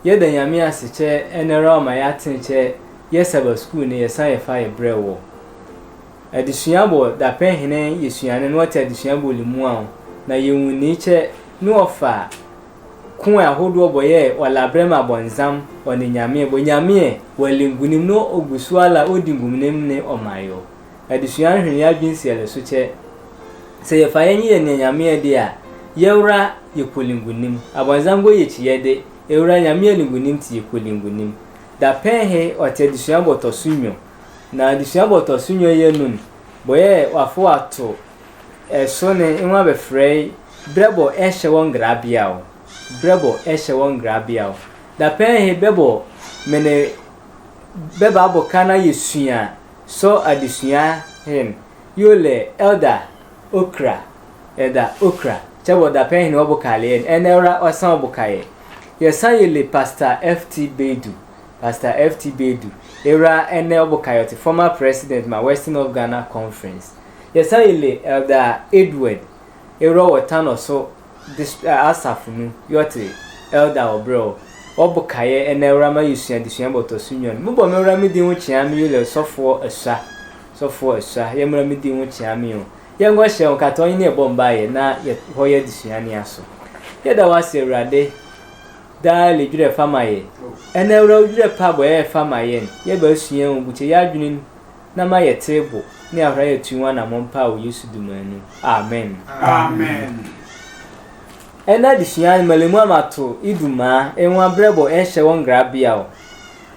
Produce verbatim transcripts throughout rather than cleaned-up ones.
Yɛda Nyame ase kyɛ ɛnɛ ra ɔma yɛaten kyɛ yɛ Sabbath School ne yɛsan yɛfa yɛ brɛ wɔ. Adesua bɔ dapɛn hene yɛsua ne no ɔte adesua bɔ limu a, na yɛwu ne kyɛ ne ɔfa ko ahodoɔ bɔ yɛ ɔla brɛ ma bɔnzam ɔne Nyame bɔ Nyame wɔ lingunim no ɔgu so ala ɔdi ngunim ne ɔmayɔ. Adesua nhwene yɛ adwene si ɛlɛ so kyɛ. Sɛ yɛfa yɛnye yɛ ne Nyame de a, yɛwura yɛkɔ lingunim. Abɔnzam gɔ yɛkyi yɛde, ɛwura Nyame yɛ lingunim ti yɛkɔ lingunim. Dapɛn he ɔte adesua bɔtɔ so nyo. Na adesua bɔtɔ so nyo yɛ nun. Bɔ yɛ wafo ato ɛso ne nwa bɛfrɛ brɛbɔ ɛhyɛ wɔ ngrabea o. Brɛbɔ ɛhyɛ wɔ ngrabea o. Dapɛn he bɛbɔ mene bɛba abɔ ka na yɛsua sɔ adesua hen. Yole Elder Okra. Elder Okra. Kyɛ bɔ dapɛn he ne ɔbokale yɛn. Ɛnɛ ra ɔsan ɔboka yɛ. Yɛsan yɛle Pastor F T Bedu. Pastor F T Bedu. Ɛwura ɛnɛ ɔboka yɛ ɔte former president ma Western of Ghana Conference. Yɛsan yɛle Elder Edward. Ɛwura wɔ Tano so dis- eh, asafo mu. Yɛ ɔte Elder ɔbrɛ o. Ɔboka yɛ ɛnɛ ra ma yɛsua adesua bɔtɔ so nyo no. Mobɔ me ra me din ho kyea me yɛle sɔfoɔ asua. Sɔfoɔ asua. Yɛ mmra me din ho kyea me o. Yɛnkɔ hyɛ nkatɔ ne ɛbɔ mba yɛ na yɛ hɔ yɛ adesua ne aso. Yɛda wɔ ase Awurade. Daa le dwerɛ fa ma yɛ. Ɛnɛ wura dwerɛ pa bɔ yɛ fa ma yɛn. Yɛba asua ho bukyɛ yɛ adwene na ma yɛte bo ne ahora yɛtu ho anammɔn pa wɔ Yesu duma mu. Amen. Amen. Ɛna adesua no malemu amato idumaa ɛho abrɛbɔ ɛhyɛ wɔ ngrabea o.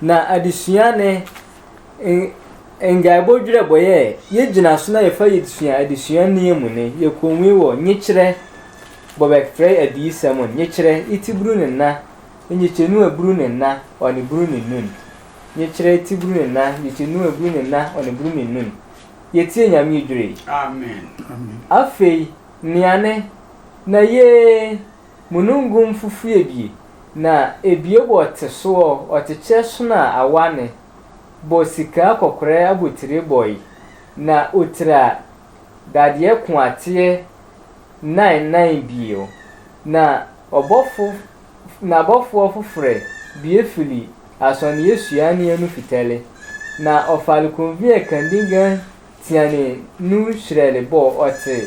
Na adesua ne n- ngaebɔ dwerɛbɔ yɛ yɛgyina so na yɛfa yɛdesua adesua nneɛ mu ne yɛkɔnwi wɔ nyekyerɛ bɔ bɛfrɛ adiyisɛm o nyekyerɛ itiburu ne nna nyekyɛnu aburu ne nna ɔne buru ne nun. Nyekyerɛ itiburu ne nna nyekyɛnu aburu ne nna ɔne buru ne nun. Yɛtie Nyame dwere. Amen. Afei nnuane na yee mununkum fufue bi na ebie bɔ ɔte soɔ ɔkyekyɛ sono a awa ne bɔ sikaa kɔkɔrɛ abotire bɔe na otira dadeɛ ko ateɛ nan nan bio na ɔbɔfo na abɔfoɔ foforɛ bie fili asɔneɛ suane anu fitɛle na ɔfale konvin a kandigan tiane nu hyerɛle bɔ ɔte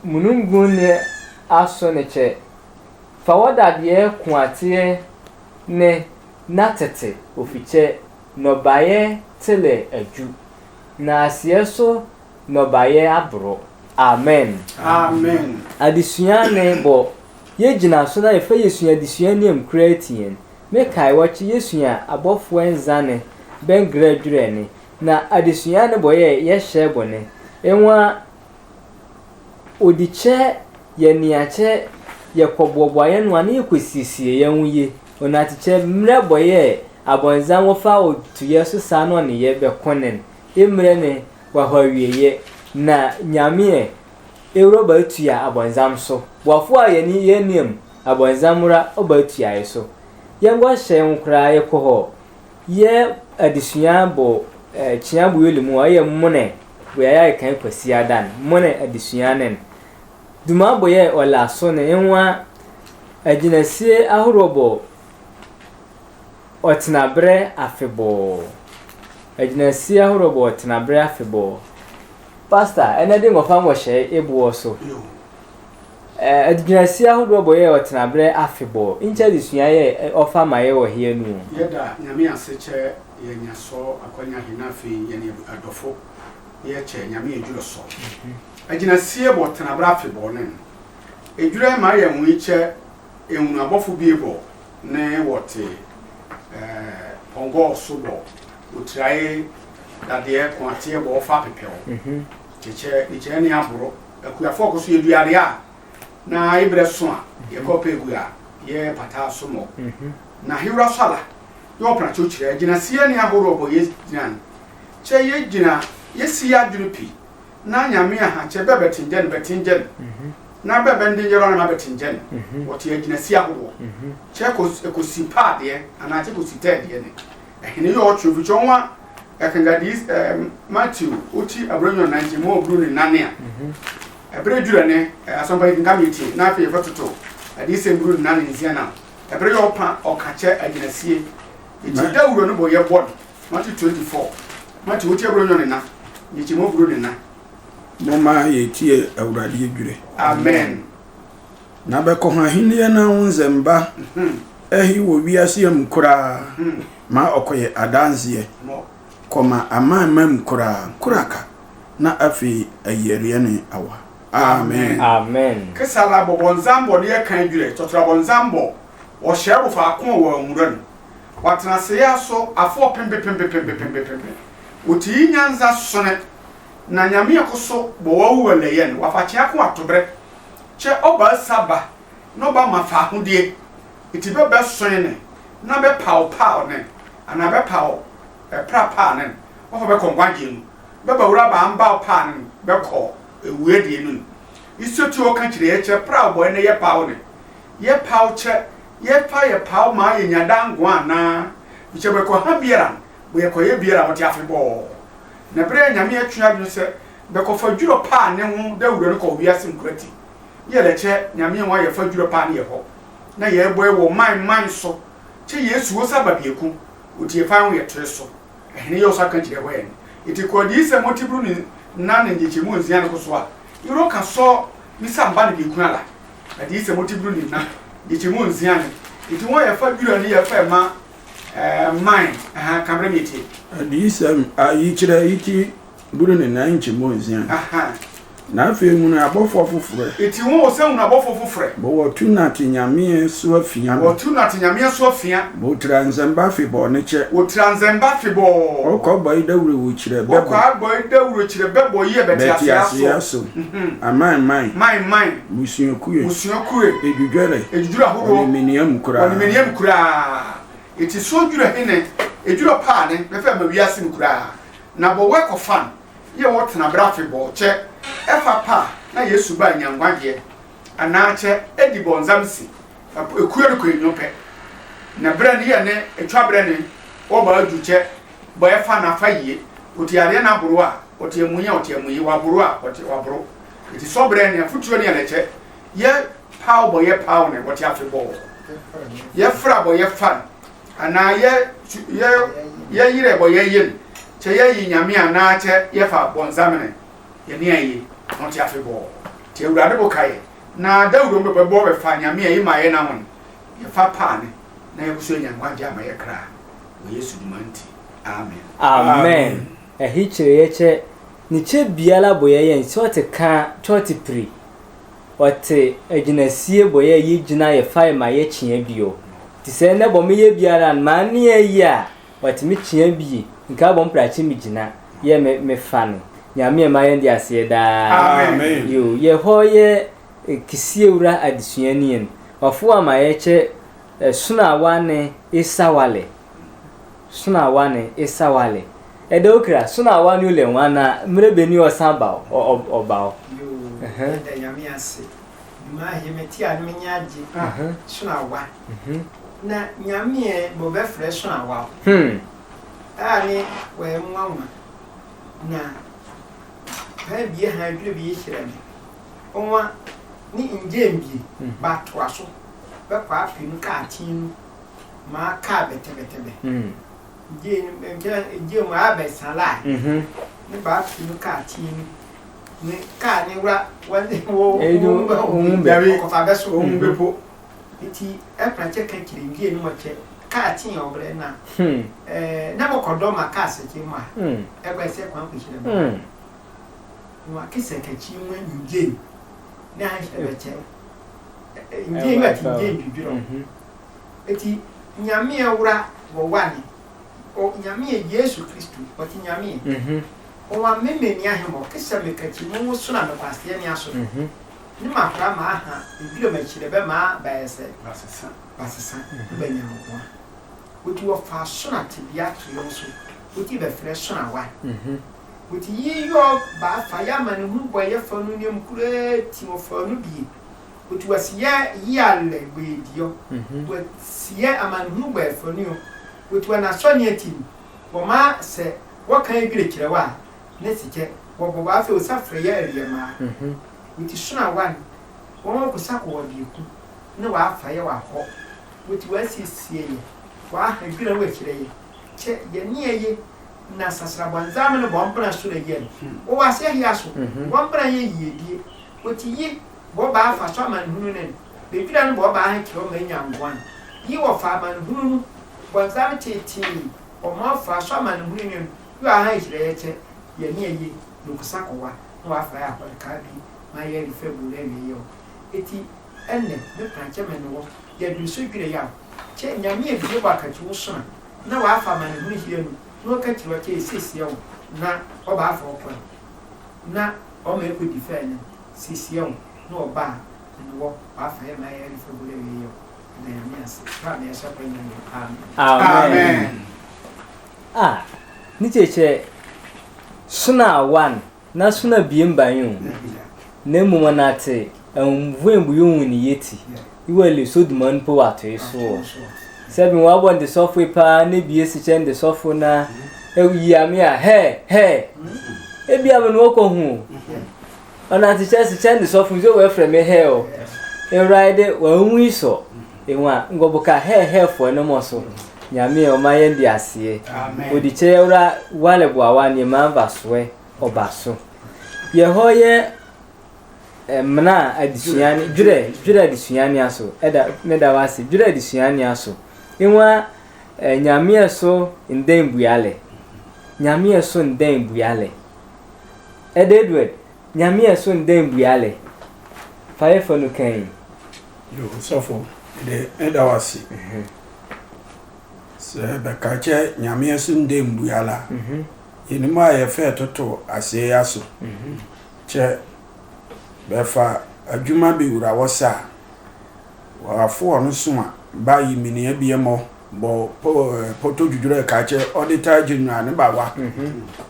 munungun ne aso ne kyɛ fa wɔ dadeɛ ko ateɛ ne na tete ofikyɛ nɔbaeɛ telɛ adwu na aseɛ so nɔbaeɛ aborɔ. Amen. Amen. Adesua ne bɔ yɛgyina so na yɛfa yɛsua adesua nneɛm koraa ti yɛn. Mekae wɔkye yɛsua abɔfoɔ nzane bɛngrɛ dwerɛ ne na adesua ne bɔ yɛ yɛhyɛ bɔ ne nwa odikyɛ yɛ neakyɛ yɛkɔboaboa yɛn no a na yɛkɔsiesie yɛn ho yie. Onatikyɛ mmerɛ bɔ yɛ abɔnzam wɔfa otu yɛ so saa na ɔne yɛ bɛko ne mmerɛ ne wahɔ awieɛ na Nyame ɛ ɛwura ɔba atua abɔnzam so. Boafoɔ a yɛne yɛn nneɛm abɔnzam wura ɔba atua yɛ so. Yɛn gɔ hyɛ ho koraa yɛkɔ hɔ yɛ adesua bɔ eh, kyea bɔ yɛli mu a ɛyɛ mmonɛ bɔ yɛayɛ kan kwasi adan mmonɛ adesua ne no. Duma bɔ yɛ ɔla so ne nwa agyinasie ahoroɔ bɔ ɔtenaberɛ afebɔɔ. Agyinasie ahoroɔ bɔ ɔtenaberɛ afebɔɔ. Pastor ɛnɛ de ngɔfa ngɔhyɛ eboɔ so. Agyinasie ahodoɔ bɔ yɛ ɔtenaberɛ afebɔɔ nkyɛ adesua yɛ ɔfa ma yɛ wɔ heɛ nu. Yɛda Nyame ase kyɛ yɛ nyasɔ akwanya he na afei yɛne adɔfo yɛkyɛ Nyame adwuro sɔ. Agyinasie bɔ ɔtenaberɛ afebɔɔ ne no. Adwuro ma yɛ nwo yi kyɛ ehunu abɔfo bie bɔ ne wɔte pɔnkɔ so bɔ otirae dadeɛ ko ateɛ bɔ ɔfa pepɛw. Kyekyɛ ne kyɛ ne aboro akuafo ɔkɔ so yɛ duade a na ebrɛ so a yɛkɔ pɛ gu a yɛ pata so mɔ. Na hewura so ala yɛ ɔpena kyɛ okyirɛ agyina sie ne ahorow bɔ yɛ gyina no kyɛ yɛ gyina yɛ si yɛ adwene pi na Nyame aha kyɛ bɛ bɛtengyɛ no bɛtengyɛ no na bɛ bɛ nde yɛrɔ no ma bɛtengyɛ no. Wɔte agyina si ahorow kyɛ kɔ kɔ si paadeɛ anaa kyɛ kɔ si tɛɛdeɛ ne ɛhene yɛ ɔtwe ofikyɛ nwa. Ɛkenka dii Matthew woti aburonyɔ nanti mu oburu ne nane a ɛberɛ dwura ne asɔmpa yi kenka meti na afei yɛfa toto adii sɛ mburu ne nane nsia na Ɛberɛ yɛ ɔpa ɔka kyɛ agyinasie. Nti dawuro no bɔ yɛ bɔ no. Matthew twenty-four. Matthew wotie buro nyɔ ne na. Nti mo buro ne na. Momma yɛtie Awurade adwire. Amen. Na bɛkɔha ahennie no ho nzɛmba ahi wɔ wiase mu koraa ma ɔkɔyɛ adanseɛ kɔma aman ma mu koraa nkoraka na afei ayiareɛ ne awa. Amen. Amen. Kesala bɔbɔ nzambɔ ne yɛ kan dwere tɔtɔrɔ bɔ nzambɔ ɔhyɛ bɔ faako wɔ nwura no. Watena se ya so afɔ pempe pempe pempe pempe pempe. Oti yi nyanza sone na nyame ko so bɔ wawu wɔ lɛyɛ no wafa kyea ko atobrɛ. Kyɛ ɔba saba na ɔba ma fa ahodeɛ. Eti bɛbɛ soe ne na bɛpaw paw ne anaa bɛpaw ɛpra paa ne no wɔfa bɛkɔ nkwagyeɛ mu. Bɛba wura baa mbaw paa ne no bɛkɔ ewuadie no mu. Iso ti ɔka kyerɛ yɛ kyɛ pra bɔ ɛnɛ yɛ paw ne yɛ paw kyɛ yɛ pa yɛ paw maa yɛ nya da ngo anaa. Kyɛ bɛkɔ ha biara bɔ yɛ kɔ yɛ biara wɔte afe bɔɔ. Na bere a nyame atwe adwene sɛ bɛkɔfa dwuro paa ne ho dawura no kɔ wiase nkurati. Yɛlɛkyɛ nyame ho ayɛfa dwuro paa ne yɛ hɔ na yɛbɔ wɔ man man so. Kyɛ yesu wo sɛ babieku. Oti yɛfa ho yɛtoe so. Ɛhene yɛ ɔsɔ aka kyerɛ hɔ yɛn. Eti kɔ adiyisɛm ɔtiburu ne nna ne ngyekye mu nsia no ko so a yɛrɛ ka sɔ ne sɛ mba ne bieku ala. Adiyisɛm ɔtiburu ne nna ngyekye mu nsia no. Eti wɔn yɛfa dwuro ne yɛfa ɛma ɛɛ man ɛha kamere mi tie. Adiyisɛm a yikyerɛ yiti buru ne nna ngyekye mu nsia no. Aha. Na afei hunu abɔfoɔ foforɔ. Enti wɔn wɔ sɛ hunu abɔfoɔ foforɔ. Bɔ wɔtu nate nyameɛ so afia no. Wɔtu nate nyameɛ so afia. Bɔ tira nzɛmba afebɔɔ no kyɛ. Wɔtira nzɛmba afebɔɔ. Wɔkɔ abɔe dawuro wɔ kyerɛ bɛbɔ. Wɔkɔ abɔe dawuro kyerɛ bɛbɔ yi ɛbɛte aseɛ so. Bɛte aseɛ so. Aman man. Man man. Musuakue. Musuakue. Edwidwɛrɛ. Edwidwɛrɛ ahodoɔ. Wɔne meniam koraa. Wɔne meniam koraa. Eti so dwura hene. Edwura paa ne. Bɛfɛ ma wiase mu koraa. Na bɔ wɔ ɛkɔfa no. Yɛ wɔ tena berɛ afebɔɔ kyɛ ɛfa pa na Yesu ba nya nkwagyeɛ anaa kyɛ ɛdi bɔnsam si ɛkue no kɔ enyo pɛ. Na berɛ ne yɛ ne ɛtwa berɛ ne wɔba adu kyɛ bɔ ɛfa na afa yie. Ɔte adeɛ na aboro a ɔte amuyi a ɔte amuyi waboro a ɔte waboro. Eti sɔ berɛ ne afutuo ne ɛlɛkyɛ yɛ paw bɔ yɛ paw ne wɔte afebɔɔ. Yɛ fra bɔ yɛ fa no. Anaa yɛ yɛ yɛ yerɛ bɔ yɛ yem kyɛ yɛ yi nyame anaa kyɛ yɛ fa bɔnsam ne yɛ ne ayi na ɔte afe bɔɔ. Te awurade bo ka yɛ na dawuro mbɛ bɛbɔ bɛ fa nyame a yɛ ma yɛ na wɔn yɛ fa paa ne na yɛ kuso nya nkwagye ama yɛ kra wɔ Yesu dwuma nti. Amen. Amen. Ɛhe kyerɛ yɛ kyɛ ne kyɛ biara bɔ yɛ yɛn sɛ ɔte ka kyɛ ɔte piri. Ɔte agyinasie bɔ yɛ yɛ gyina yɛ fa yɛ ma yɛ kyea bio. Te sɛ ɛnɛ bɔ me yɛ biara no maa ne yɛ yɛ a ɔte me kyea bie nka bɔ mprakye me gyina yɛ me me fa no. Nyame ɛma yɛn de aseɛ daa. Amen. Yo yɛ hɔ yɛ eh, kisie wura adesua ni yɛn. Ɔfo ama yɛ kyɛ eh, sono awa ne esawale. Sono awa ne esawale. Ɛdɛ okira sono awa ne olɛ nwa na mmerɛ bɛ ni ɔsan ba ɔ ɔ ɔba ɔ. Yoo, ɛdɛ nyame ase. Dwuma ahe mete a no menye agye. Sono awa. Na nyame ɛ bɔ bɛfrɛ sono awa ɔ. Hmm. A ne wɔyɛ nwanwa. Na paa bie ha adwiri bi yi hyerɛ me. Ɔnwa ne ngyɛn bie batoa so bɛkɔ afe no kaa kyen no. Maa kaa bɛtɛbɛtɛbɛ. Gyee no nkyɛn gyee mu abɛ salai. Ne baa pii no kaa tii no. Ne kaa ne wura wɔn wo Eyi no, wo- wɔn bɛ- Dabi. Ɔkɔfa bɛ so. Wɔn bɛ po. Nti ɛpra kyɛ ka kyerɛ gyee no mɔkyɛ kaa tii ɔbrɛ na Hmm. ɛɛ na mɔkɔ dɔ ma kaa sɛ kyɛ mu a Hmm. ɛkɔ ɛsɛ kwan kɔ kyerɛ mu. Hmm. Wɔn akesɛ kakyi mu ngyee na ahyɛ bɛkyɛ. Ngyee bɛ ti ngyee bibirɔ. Eti Nyame a wura wɔ wa ne. O Nyame a Yesu Kristo, ɔte Nyame. Mhm. Ɔwa me me ni ahemɔ, kesɛ me kakyi mo wo sona me kwaseɛ ne aso. Mhm. Ne ma kora ma aha edwira ma kyerɛ bɛ ma bɛyɛ sɛ. Basesa. Basesa. Mhm. Bɛ nya mo kwa. Oti wɔ fa sona te bia to yɔ so. Oti bɛ frɛ sona wa. Mhm. Oti yi yɔ ba fa ya ma ne hu bɔ yɛ fa no ne mu kura ti wɔ fa no bie. Oti wɔsi yɛ yi alɛ gbɛɛ diɔ. Wɔsi yɛ amanehunu gbɛɛ fɔni o. Oti wɔn asɔni eti mu. Wɔma sɛ wɔka ebi rekyerɛ wa ne si kyɛ wɔbɔ wa afei osa frɛ yɛ ɛriɛ maa. Oti sona wa no wɔn kɔ sa kɔ wɔ bieku ne wa afa yɛ wa hɔ. Wɔti wɔasiesie yɛ, wɔaha dwira wɔakyerɛ yɛ. Kyɛ yɛne ɛye na sasra bɔnzam ne bɔn bena so na yɛn. Wɔ wɔase ahia so, bɔn bena yɛ yiedie. Wɔti yi bɔ baafa so amanehunu ne no, bɛdwira no bɔ baaha kyerɛ ɔma anya ngoan. Yi wɔfa amanehunu no, bɔnzam teetee ɔma ɔfa so amanehunu ne no, yɛ ɔha nhyerɛeɛ kyɛ yɛne ɛye na ɔkusa kɔwa na wɔafa yɛ ahɔrekaa bi ma yɛ refɛ bu na awie yɛ ɔ. Eti ɛnɛ, me prankyɛ me ne wɔ, yɛduru so dwere yɛ a, kyɛ Nyame a bie bɔ akakyi wo so a, na wɔafa amanehunu hia no, na ɔka kyerɛ ɔkyɛ ɛsiesie wo, na ɔbaafa ɔkwan, na ɔma ɛkɔdi fɛ no, siesie wo, na ɔba a, ɛne wɔ, wɔafa yɛ ma yɛ refɛ bu na awie yɛ ɔ. Ɛda Nyame ase. Bra na yɛhyɛ kwan Nyame. Amen. Amen. Ah, ne kyerɛkyerɛ sona one na sona biem ba yi o. Na mmom anate mvuen bu yɛ hu ne yɛti. Iwa le so duma no po wato yi so. Sɛ bi wabɔ ndesɔfo paa na bi esi kyɛ ndesɔfo na eyi ame a hɛ hɛ. Ebi ame no ɔkɔ hu. Ɔnate kyɛ se kyɛ ndesɔfo nso wɔ frɛ me hɛ o. Ewura de wa hu yi so. Ewa ngɔboka hɛ hɛ fo no mo so. Nyame ɔma yɛn de aseɛ. Odi kyɛ ewura wale boawa ne ma va soɛ ɔba so. Yɛ hɔ yɛ mmena adesua ne dwerɛ dwerɛ adesua ne aso. Ɛda meda wase dwerɛ adesua ne aso. Ewa nyameɛ so ndɛn bualɛ. Nyameɛ so ndɛn bualɛ. Ɛda Edward, nyameɛ so ndɛn bualɛ. Fa yɛ fa no kan. Yo sɔfo, de ɛda wase. Sɛ bɛka kyɛ nyameɛ so ndɛn buala. Yɛnim a yɛfɛ toto aseɛ yɛ aso. Kyɛ bɛfa adwuma bɛwura wɔ sa a, wɔafoɔ no so a ba yi mini abiɛmɔ bɔ poto dwudwura ka kyɛ auditor general ne ba wa.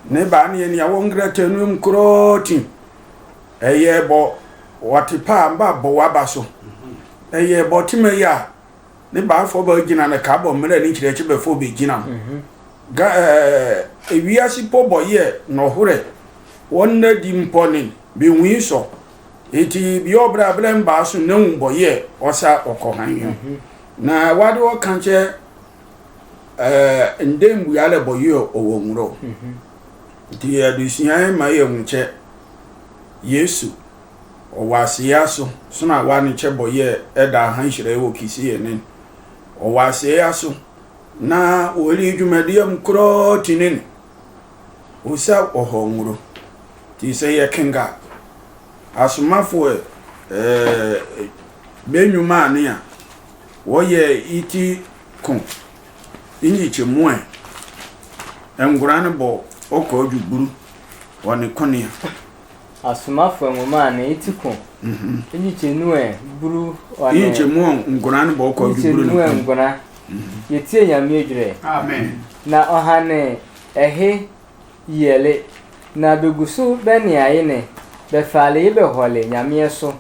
Ne ba ne yɛ nea wɔ ngrata no mu korɔɔti. Ɛyɛ bɔ wɔte paa mba bɔ waba so. Ɛyɛ bɔ tema yi a ne baafo ba gyina no ka bɔ mmerɛ ne nkyerɛkyerɛ bɛfo bɛgyina ho. Ga ɛɛ ewiase po bɔ yɛ nɔhorɛ wɔn na di mpɔ ne bɛnwui sɔ. Eti bia ɔbrɛ abrɛ mbaa so na hu bɔ yɛ ɔsa ɔkɔ han yɛ. Na wade ɔka kyɛ ɛɛ ndɛ mbualɛ bɔ yɛ ɔwɔ nwura o. Nti adesua ma yɛ hu kyɛ Yesu ɔwɔ aseɛ aso so na wa ne kyɛ bɔ yɛ ɛda ha nhyerɛ wɔ kisi yɛ ne ɔwɔ aseɛ aso na wɔli dwumadie mu korɔɔ ti ne no ɔsa ɔhɔ nwuro. Ti sɛ yɛ kenga asomafoɔ ɛɛ bɛnwuma ne a wɔyɛ iti ko nyikyɛ mu ɛ ngora ne bɔ ɔkɔ dwuburu wɔ ne kɔnea. Asomafo nwoma a ne ti ko. Nyikyɛ nu ɛ buru ɔ ne. Nyikyɛ mu ɔ ngora ne bɔ ɔkɔ dwuburu ne kɔnea. Yɛtie Nyame adwerɛ. Amen. Na ɔha ne ɛhe yiɛle, na bɛgu so bɛneaye ne, bɛfaale ye bɛhɔle Nyameɛ so,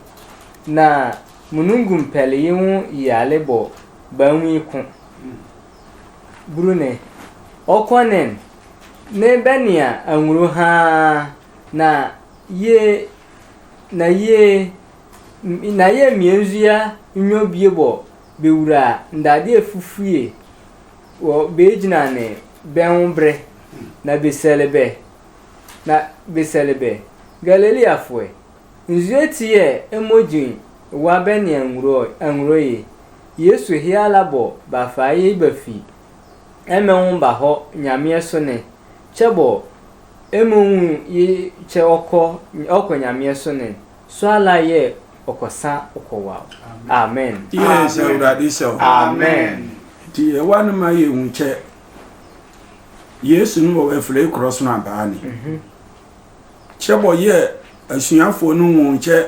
na munungum pɛle ye ho yiale bɔ baanwu ye ko. Buru ne, ɔkɔnɛn ne bɛnea anwuro haa, na ye, na ye, na ye mmeanzua nnwɔ bie bɔ bɛwura ndadeɛ fufue wɔ bɛgyina ne bɛn ho berɛ, na bɛsɛle bɛ, na bɛsɛle bɛ, Galileafoɔ ɛ, nzue ti yɛ mmɔgyi wa bɛne anwuro, anwuro ye? Yesu he ala bɔ bafaa ye bafi ɛmɛ ho ba hɔ Nyameɛ so ne, kyɛ bɔ ɛmɛ hu ye kyɛ ɔkɔ, ɔkɔ Nyameɛ so ne, so ala yɛ ɔkɔsa ɔkɔwa o. Amen. Yes, Awurade sɛ o. Amen. Nti ɛwa no ma yɛ hu kyɛ Yesu no wɔ ɛfiri korɔ so no abaa ne. Kyɛ bɔ yɛ asuafoɔ no hu kyɛ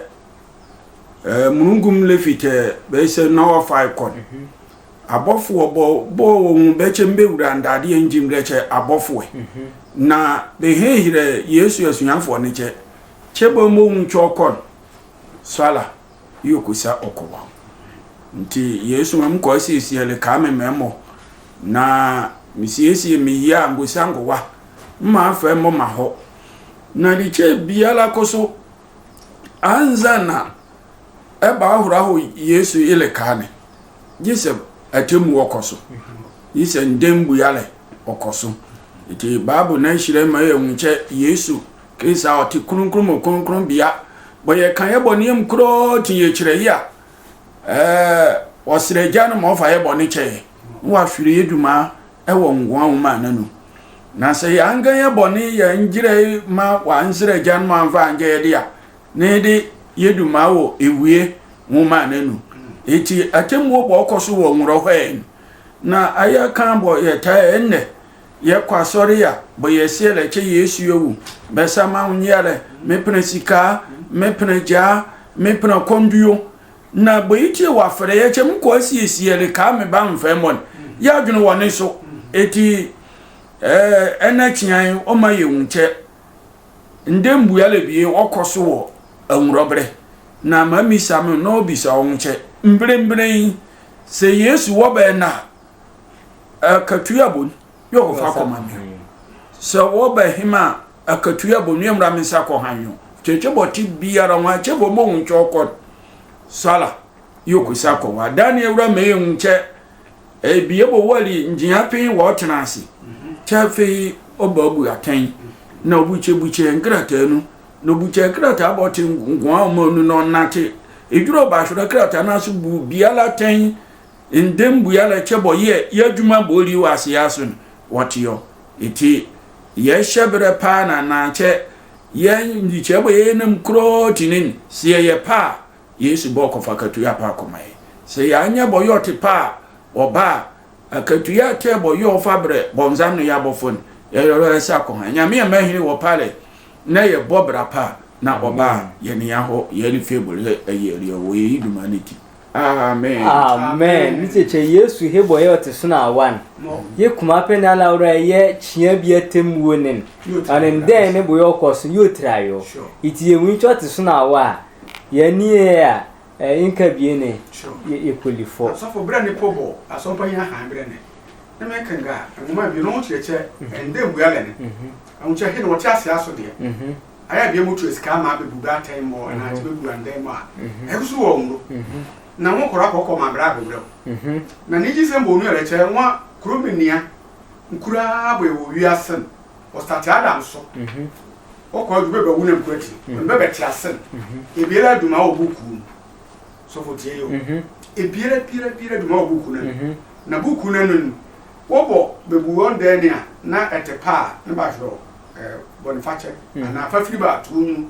ɛɛ munungum lefitɛ bɛyɛ sɛ na ɔfa kɔ no. Abɔfoɔ bɔ bɔ wɔn bɛkyɛ mbɛwura ndadeɛ ngyim dɛ kyɛ abɔfoɔ. Na bɛhehirɛ Yesu asuafoɔ no kyɛ kyɛ bɔ mbɔ hu kyɛ ɔkɔ no. Swala. Yoko sa ɔkɔwa. Nti Yesu ma mkɔ asiesie le ka me mɛmɔ na mesiesie me yie a ngosa ngowa mma afɛ mmɔ ma hɔ. Na de kyɛ biara kɔ so anza na ɛba ahora hɔ Yesu ile ka ne. Gye sɛ atemmu ɔkɔ so. Yi sɛ ndɛ mbuiɛ lɛ ɔkɔ so. Nti Bible no ahyira ma yɛhu kyɛ Yesu Kristo a ɔte Kronkron mu Kronkronbea. Bɔ yɛka yɛ bɔne mu korɔɔ ti yɛkyerɛ yi a, ɛɛ, ɔsrɛ Agya no ma ɔfa yɛ bɔne kyɛ yɛ. Na wahwere yɛ dwuma ɛwɔ Nwowa Nwoma no anu. Na sɛ yɛanka yɛ bɔne yɛangyerɛ ma wansrɛ Agya no ma amfa angyɛ yɛ de a, na yɛde yɛ dwuma wɔ Ewie Nwoma no anu. Eti atemmuo bɔ ɔkɔ so wɔ nwura hɔ ɛn. Na ayɛ ka bɔ yɛ taa ɛnnɛ yɛkɔ asɔre a, bɔ yɛ seɛ lɛ kyɛ Yesu ewu. Bɛsa ma wo nyeɛ lɛ, mepene sika, mepene gyaa, mepene kɔnduo. Na bɔ yi tie wɔ afɛrɛ yɛ kyɛ mkɔ asiesie lɛ kaa me ba mfɛ mɔn. Yɛ adwene wɔ ne so. Eti ɛɛ ɛnɛ kyean ɔma yɛ wu kyɛ. Ndɛ mbua lɛ bie ɔkɔ so wɔ awurɔberɛ. Na ma misa me na ɔbisa ɔho kyɛ. Mbrɛmbrɛ yi sɛ Yesu wɔbɛ na akatua bɔ n yɛ ɔkɔfa kɔma me. Sɛ wɔbɛ hema akatua bɔ n yɛ mmra me nsa kɔ ha nyo. Kyɛkyɛ bɔ te biara ho akyɛ bɔ mɔ hu kyɛ ɔkɔ sala yɛ ɔkɔsa kɔ hɔ. Adane awura mɛ yɛ hu kyɛ. Ebie bɔ wali ngyea pɛn wɔ ɔtena ase. Kyɛ afei ɔba ɔbu atɛn na ɔbukyɛbukyɛ nkrataa nu. Na ɔbukyɛ krataa bɔ ɔte nkoa ɔma nu na ɔnate. Edwuro ɔba ahwɛrɛ krataa no ase bu biara atɛn. Ndɛ mbua lɛ kyɛ bɔ yɛ yɛ adwuma bɔ ɔli wɔ aseɛ aso no wɔteɔ. Eti yɛhyɛ berɛ paa na naakyɛ yɛ nyikyɛ bɔ yɛyɛ nam korɔɔ tinin. Sɛ yɛyɛ paa Yesu bɔ ɔkɔfa akatua pa akɔma yɛ. Sɛ yɛanyɛ bɔ yɛ ɔte pa a ɔba a akatua tɛ bɔ yɛ ɔfa berɛ bɔnzam no yɛ abɔfo no yɛyɔrɔ ɛsɛ akɔha Nyame a mahene wɔ pa lɛ. Na yɛ bɔ bra pa na ɔba a yɛ ne yɛahɔ yɛ ne fable yɛ ɛyɛ ɛdeɛ wɔ yɛ yi dwuma no ti. Amen. Amen. Ne kyekye Yesu he bɔ yɛ ɔte so na awa no. Yɛ kuma pɛ na ala wura yɛ kyia bi atemmuo ne no. Ɔne ndɛn ne bɔ yɛ ɔkɔ so yɛ ɔtira yɔ. Iti yɛ wu nkyɛ ɔte so na awa a. Yɛ ni yɛ a. Nka bie ne yɛkɔli fɔ. Asɔfo berɛ ne po bɔ asɔmpa yi ahan berɛ ne. Ne mɛka nga nwoma bi no ho kyerɛkyɛ ɛndɛ mbua lɛ ne. Ahokyerɛ he na wɔte ase aso deɛ. Ayɛ bie mu tu esika ama abɛbu bɛ atɛn mɔ ɛna ati bɛbu andɛn mɔ a ɛgu so wɔ nwuro. Na ho kɔrɔ akɔkɔ ma berɛ abɛbrɛ wo. Na ne gyi sɛ mbɔ onu ɛrɛkyɛ nwa kuro mi nea nkuraa bɔ ɛwɔ wiase no. Ɔstate Adam so. Ɔkɔ adwuma bɛwu na nkura ti. Ɔno bɛbɛte ase no. Ebiara adwuma wɔ buku mu. Sɔfo tie yo. Ebiara biara biara adwuma wɔ buku no. Na buku no no. Wɔbɔ bɛbu wɔn dan ni a na ɛte pa a ne ba hwerɛ bɔnefakyɛ anaa fafiri ba ato mu.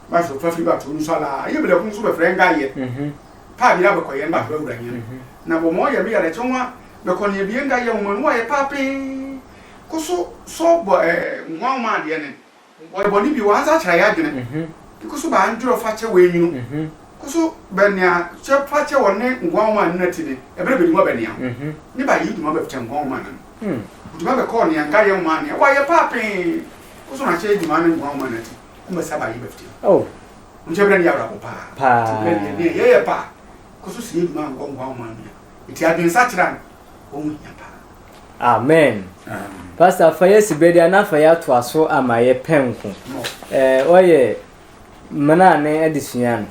Ba hwerɛ fafiri ba ato mu so ala yɛ bɛlɛ ko nso bɛfrɛ nga yɛ. Paa bi na bɛkɔ yɛ ne ba hwerɛ awura nyɛ. Na bɔ mɔ yɛ me yɛ dɛ kyɛ nwa bɛkɔ ne ebie nga yɛ nwa no wɔ yɛ paa pee. Koso sɔ bɔ ɛɛ nwanwa adeɛ ne. Ɔyɛ bɔne bi wɔansa kyerɛ yɛ adwene. Koso baa ndwerɛ fa kyɛ wɔ enyunu. Koso bɛ nea kyɛ fa kyɛ wɔ ne nwanwa no na ti ne. Ɛbɛrɛ bɛ dwuma bɛ nea ho. Ne ba yi dwuma bɛ fitɛ nwanwa no. Dwuma bɛ kɔɔ nea nga yɛ nwa nea wɔayɛ paa pee. Koso na kyɛ dwuma ne nwanwa no ti. Kuma sa ba yi bɛ fitɛ. Oh. Nkyɛ bɛ ne yɛ awura paa. Paa. Ti bɛ ne yɛ yɛ paa. Koso si yɛ dwuma nwanwa no. Eti adwene sa kyerɛ no. Wɔn hia paa. Amen. Pastor, fa yɛ si bedi ana fa yɛ ato aso ama yɛ pɛnko. Ɛɛ ɔyɛ mmena ne adesua no.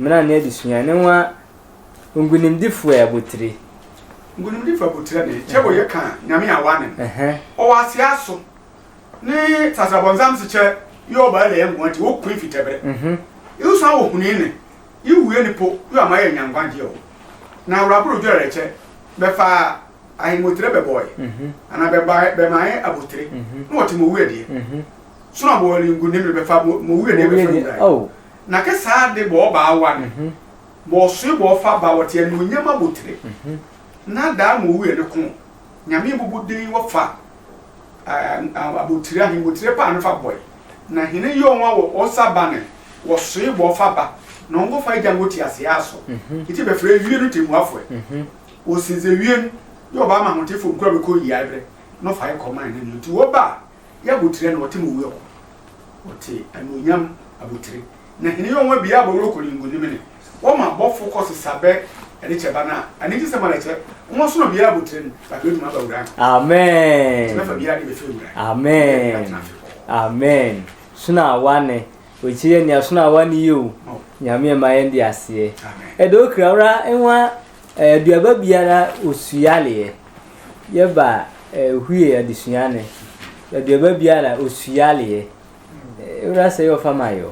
Mmena ne adesua ne nwa ngunimdifo abotire. Ngunimdifo abotire ne kyɛ bɔ yɛ ka nyame awa ne. Ɛhɛ. Ɔwɔ ase aso. Ne sasa bɔnsam se kyɛ yɛ ɔbaa lɛ yɛ nkoa nti wɔ kɔn fitɛbrɛ. Iwu san wɔ huni ne. Iwu yɛ nipo yɛ ama yɛ nyankwagyeɛ o. Na awuraboro dwɛrɛ kyɛ bɛfa ahemotire bɛbɔɔɛ. Ana bɛma yɛ abotire. Na wɔte mɔ wuyɛ deɛ. Sono abɔ wɔle ngu ne mmerɛ bɛfa mɔ wuyɛ deɛ bɛfa wura. Na kɛ saa de bɔ ɔbaa wa no. Bɔ ɔsoe bɔ ɔfa ba wɔte anuonyam abotire. Na daa mɔ wuyɛ ne ko. Nyame bobɔ din wɔfa abotire ahemotire paa no fa bɔe. Na hene yɛ ɔnwa wɔ ɔsa ba ne wɔsoe bɔ ɔfa ba na ɔnkɔfa agya ngo te aseɛ aso. Iti bɛfrɛ wie no temuafoɛ. Wɔsi sɛ wie no yɛ ɔbaa ma ahotefoɔ nkura bɛkɔ yia berɛ na ɔfa yɛ kɔman no nti wɔba a yɛ abotire na ɔte mɔ wie kɔ. Ɔte anuonyam abotire. Na hene yɛ ɔnwa bia abɔ wuro kɔ ne ngu ne mene. Wɔma bɔfo kɔ sesa bɛ ɛde kyɛ ba no a anigye sɛ ma na kyɛ wɔn sono bia abotire no ba bɛ dwuma ba wura no. Amen. Bɛfa bia de bɛfɛ wura. Amen. Amen. Sono awa ne. Ɔkyi yɛ nea sono awa ne yɛ o. Nyame ɛma yɛn de aseɛ. Ɛdɛ okura wura nwa Aduaba biara osualeɛ. Yɛba ɛhwie adesua ne. Aduaba biara osualeɛ. Ewura sɛ yɛ ɔfa ma yɔ.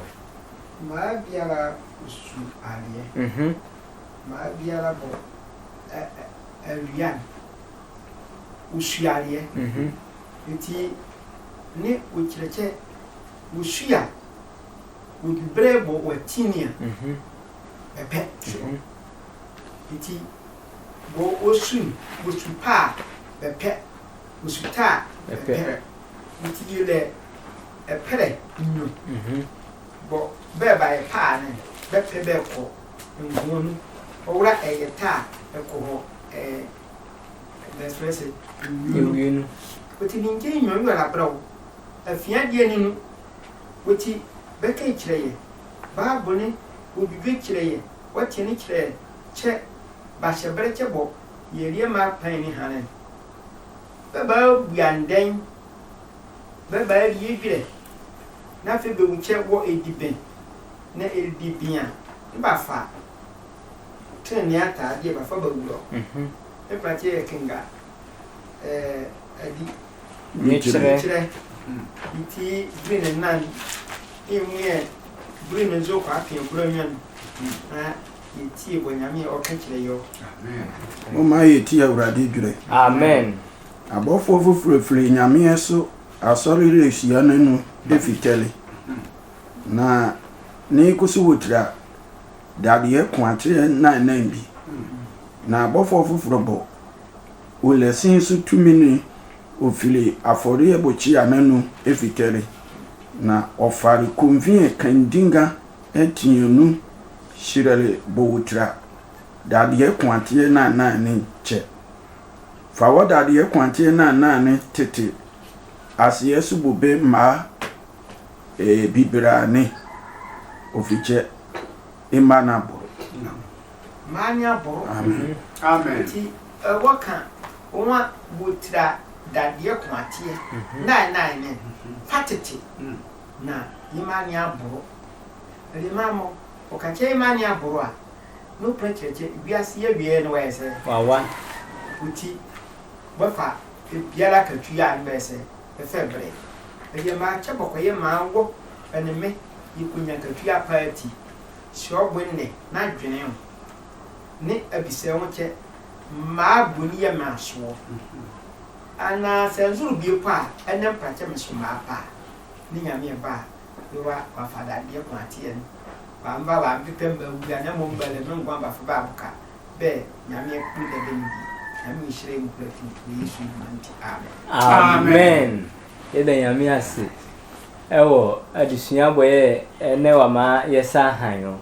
Maa biara osualeɛ. Mhm. Maa biara bɔ ɛ- ɛ- awia no osualeɛ. Mhm. Nti ne okyerɛkyɛ osua. Wɔde berɛ bɔ w'atini a, ɛpɛ soɔ. Nti bɔ wɔsu no, wɔsu pa a, bɛpɛ, wɔsu ta a, bɛpɛ. Nti yɛlɛ ɛpɛrɛ nnwo bɔ bɛɛba yɛ paa ne bɛpɛ bɛɛkɔ nhoɔ no. Ɔwora ɛyɛ ta a, ɛkɔ hɔ ɛɛ bɛfrɛ sɛ nnwo no. Ɔti ne nkyɛn nnwo yɔ labrɛ wo. Afiadeɛ ni no. Wɔti bɛka kyerɛ yɛ, Bible ne wɔdwidwe kyerɛ yɛ, wɔte ne kyerɛ kyɛ, bahyɛ berɛ kyɛ bɔ, yɛrie ma pan ne hane. Bɛbaa bua ndɛn, bɛbaa die dwerɛ, na afei bɛwu kyɛ wɔ ɛdi bɛn, na ɛdi bɛn a, ne bafa tenenee ataadeɛ bafa bɛwurɔ. Ne prateɛ yɛ kenga ɛɛ adi Nyikyerɛ. Nti bere ne nan emu yɛ bere no nso kɔ apia bura nwa no na yɛtie bɔ nyame a ɔka kyerɛ yɔ. Momma yɛtie Awurade dwerɛ. Amen. Abɔfoɔ foforɔ firi nyameɛ so asɔre rehyia no no ɛfitɛle na ne kɔsi wɔ tira dadeɛ koateɛ nan nan bi na abɔfoɔ foforɔ bɔ Wɔ Lɛsin so tumi ne ofile afɔreɛ bokyia n'anu efitɛre, na ɔfare konvie kandinga ɛteɛ nu hyerɛle bowotira dadeɛ ko ateɛ naanan ne kyɛ. Fa wɔ dadeɛ ko ateɛ naanan ne tete aseɛ so bobe mmaa ɛɛ bibrane ofikyɛ mma no aboro. Mmaa ne aboro. Amen. Amen. Nti ɛwɔ ka wɔn a wɔtira dadeɛ ko ateɛ nnan nnan ne fa tete na ne mmaa ne aboro. Ɛde maa mo ɔka kyerɛ mmaa ne aboro a na ɔpɛ kyerɛkyerɛ wiase yɛ wieɛ no wɔyɛ sɛ wawa. Nti wɔfa biara katwi a no bɛyɛ sɛ ɛfɛ bere ɛdeɛ maakyɛ bɔkɔyɛ maa wɔ ɛne me yɛkɔnya katwi apa ati hyɛ ɔbo nnɛ na adwene ho ne abisɛ ho kyɛ maa boni yɛ maa soɔ anaa sɛ nsoro bie kɔ a ɛnɛ mpakyɛ me so maa pa a ne nyame ɛba a yewa wafa dadeɛ kɔn ateɛ no wamba wambepɛ mba wura na mmom bɛlɛ me nkwa mbafo baaboka bɛ nyame ɛkpiri dɛdɛ no bi nyame nhyira mu kura fi wɔ yesu mu nti amen amen yɛda nyame ase ɛwɔ adesua bɔyɛ ɛnɛ wama yɛsa han no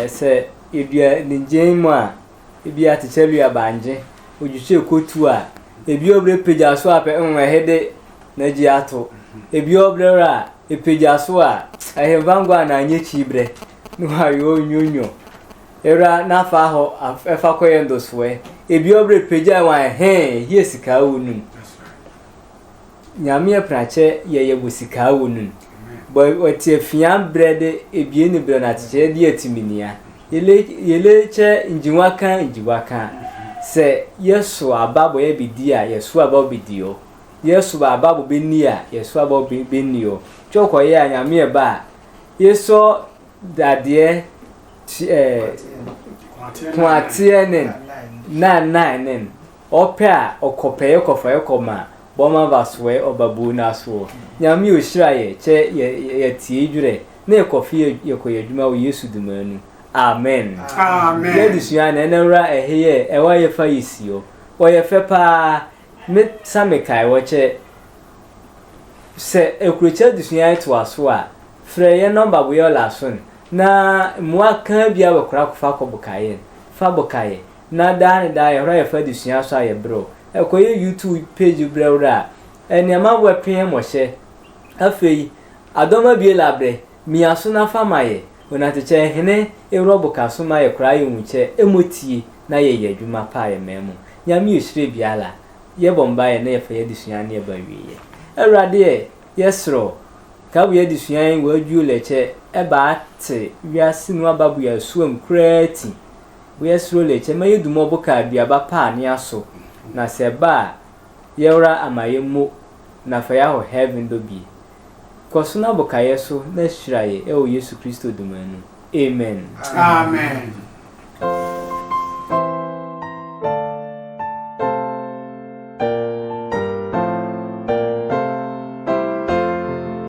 sɛ yɛdua ne gyɛn mu a ebi atekyɛ lua bangye odwitwe kotu a ebi obere pagya so apɛ nwɛhede na gye ato ebi obere a epagya so a ɛhemfa ngwa na anyɛ kyi brɛ ne wayo nyonyo era na fa hɔ ɛfa kɔyɛ ndosoɛ ebi obere pagya wa ɛhɛn yie sika wo num nyame ɛprakyɛ yɛyɛ wɔ sika wo num bɔ ɔte afia brɛ de ebie ne brɛ na tekyɛ de atiminia yɛle kyɛ ngyiwa ka ngyiwa ka sɛ yɛso aba bɔ yɛ bedi a yɛso aba bedi ɔ yɛso aba bɔ beni a yɛso aba beni ɔ kyɛ kɔyɛ a nyame ɛba a yɛsɔ dadeɛ ɛɛ kɔateɛ ne nnan nnan ne ɔpɛ a ɔkɔpɛ yɛ kɔfa yɛ kɔma bɔma va soɛ ɔba bu no asoɔ nyame ɔhyira yɛ kyɛ yɛtie dwerɛ na yɛkɔfe yɛkɔ yɛ adwuma wɔ yesu duma nu amen yɛadesua na ɛnɛ wura ɛhe yɛ ɛwɔ yɛfa yɛsi ɔ ɔyɛ fɛ paa me sa mekae wɔ kyɛ sɛ akurokyɛ adesua ɛtoa so a frɛ yɛ nɔmba boyɛ ɔla so no na mmoa ka bia bɛkora kofa kɔ bokaeɛ no fa bokaeɛ na daa ne daa yɛhora yɛfa adesua so ayɛ berɛ ɛkɔyɛ youtube page berɛ wura a nneɛma wɔ pee mmɔhyɛ afei adɔma bie labrɛ mia so na fa ma yɛ onate kyɛ hene ewura boka so ma yɛ koraa yɛ hu kyɛ ɛmɔ tie na yɛyɛ adwuma pa yɛ mɛn mu nyame yɛ hyire biala yɛbɔ mba yɛ na yɛfa yɛ adesua ne yɛba wie yɛ awurade yɛ yɛserɛ Ka bua adesua yi wɔ adwuo lɛ kyɛ ɛba ate wiase nu aba bua suam koraa ti Woyɛ soro lɛ kyɛ ma yɛdumɔ boka aduaba pa a ne aso, na sɛ ɛba a yɛwora ama yɛmmo na fa yɛahɔ heaven dɔ bie. Kɔ so na boka yɛ so na hyira yɛ ɛwɔ Yesu Kristo duma mu. Amen. Amen.